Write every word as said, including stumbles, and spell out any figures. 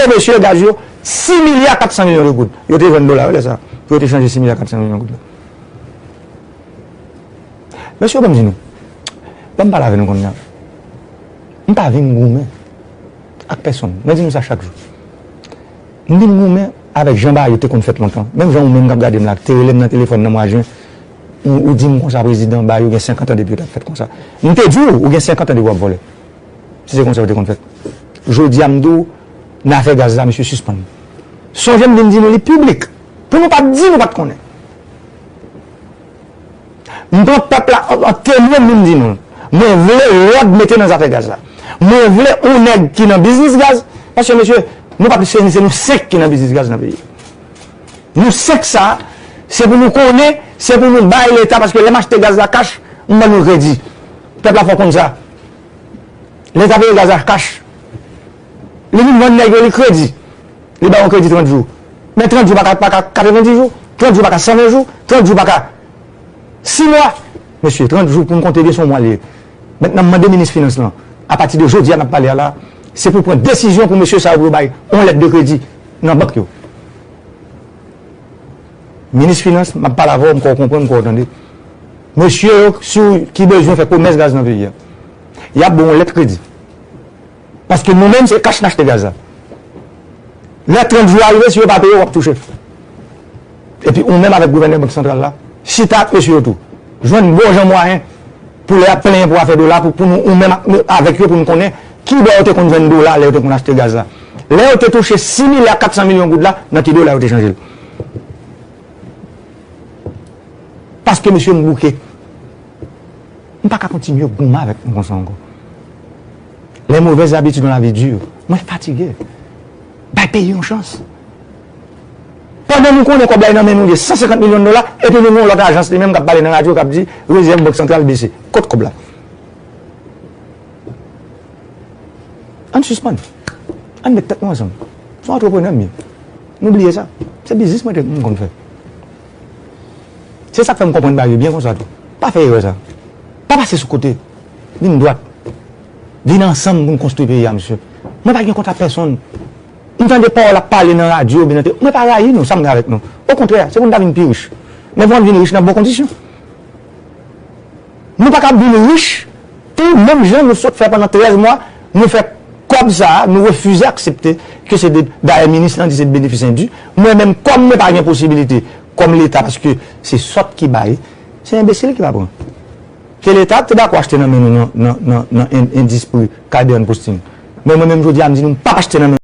mesye gaz yo sis milya kat san milyon de goud. Yo te jwenn dola yo lè sa a, pou yo te chanje sis milya kat san milyon goud la. Mesye, ban m di nou, ban m pale avè nou kounye a. M pa vin goumen ak pèsonn. Mwen di nou sa chak jou. M vin goumen avèk jan bagay yo te konn fèt lontan. Menm jan ou menm k ap gade m la, te rele m nan telefòn nan mwa jen, ou, ou di m konsa, prezidan, bagay yo gen senkant an depi yo t ap fèt konsa. M te di w, ou gen senkant an depi w ap vòlè. Si se konsa yo te konn fèt. Jodi a, m di w, nan afè gaz la, mesye, sispann. Sonje m vin di nou li piblik. Pou nou pa t di nou pa t konnen. M pran pèp la an, an temwen, m vin di nou. Mwen vle lòd mete nan zafè gaz la. Mwen vle yon nèg ki nan biznis gaz. Paske, mesye, nou pa plis ke ni, se nou senk ki nan biznis gaz nan peyi a. Nou senk sa, se pou nou konnen, se pou nou bay Leta, paske lè m achte gaz la kach, m ban nou kredi. Pèp la fò konn sa. Leta peye gaz la kach. Li vin vann nèg yo li kredi. Li ba yon kredi trant jou. Men trant jou pa ka, pa ka katrevenndis jou. Trant jou pa ka san ven jou. Trant jou pa ka sis mwa. Mesye, trant jou pou m konte byen se yon mwa li ye. Mentnan, m mande minis finans lan, apati de jodi a n ap pale a la, se pou pran desizyon pou mesye sa yo pou yo bay yon lèt de kredi nan bank yo. Minis finans, m ap pale avè w, m kwè w konprann, m kwè w tande. Mesye yo, si w, ki bezwen fè komès gaz nan peyi a, y ap ba w yon lèt kredi. Paske nou menm, se kach n achte gaz la. Lè trant jou a rive, si yo pa peye, w ap touche. Epi ou menm avèk gouvènè Bank Santral la, chita ak mesye yo tou. Jwenn bon jan mwayen pou lè y ap plenyen pou afè dola, pou, pou nou, ou menm ak, avèk yo, pou nou konnen ki bò yo te konn jwenn dola lè yo te konn achte gaz la. Lè yo te touche sis milya kat san milyon goud la, nan ki dola yo te chanje l. Paske mesye m bouke. M pa ka kontinye goumen avèk nou konsa ankò. Les mauvaises habitudes dans la vie durent. Mwen fatige. Bay peyi yon chans. Pandan nou konnen kòb la nan men nou, gen san senkant milyon dola, epi nou gen yon lòt ajans li menm k ap pale nan radyo, k ap di rezèv Bank Santral bese. Kot kòb la? Ann sispann. Ann met tèt nou ansanm. Se yon antreprenè m ye. Nou bliye sa. Se biznis mwen te, m konn fè. Se sa k fè m konprann bagay yo byen konsa tou. Pa fè erè sa. Pa pase sou kote. Vin dwat. Vin ansanm pou n konstwi peyi a, mesye. Mwen pa gen kont ak pèsonn. M tande pawòl ap pale nan radyo oubyen nan te-, mwen pa rayi nou, sa m gen avèk nou. Okontrè, se pou n ta vin pi rich. Men fò n vin rich nan bon kondisyon. Nou pa ka vin rich tou, menm jan nou sot fè pandan trèz mwa, nou fè kòb sa a, nou refize aksepte ke se de, dayè minis lan di se de benefis endu. Mwen menm, kòm mwen pa gen posibilite, kòm Leta, paske se sòt ki bay, se enbesil ki va pran. Ke Leta te dakò achte nan men nou nan, nan, nan, nan en-, endistri Caribbean Posting. Men mwen menm jodi a, m di nou, m p ap achte nan men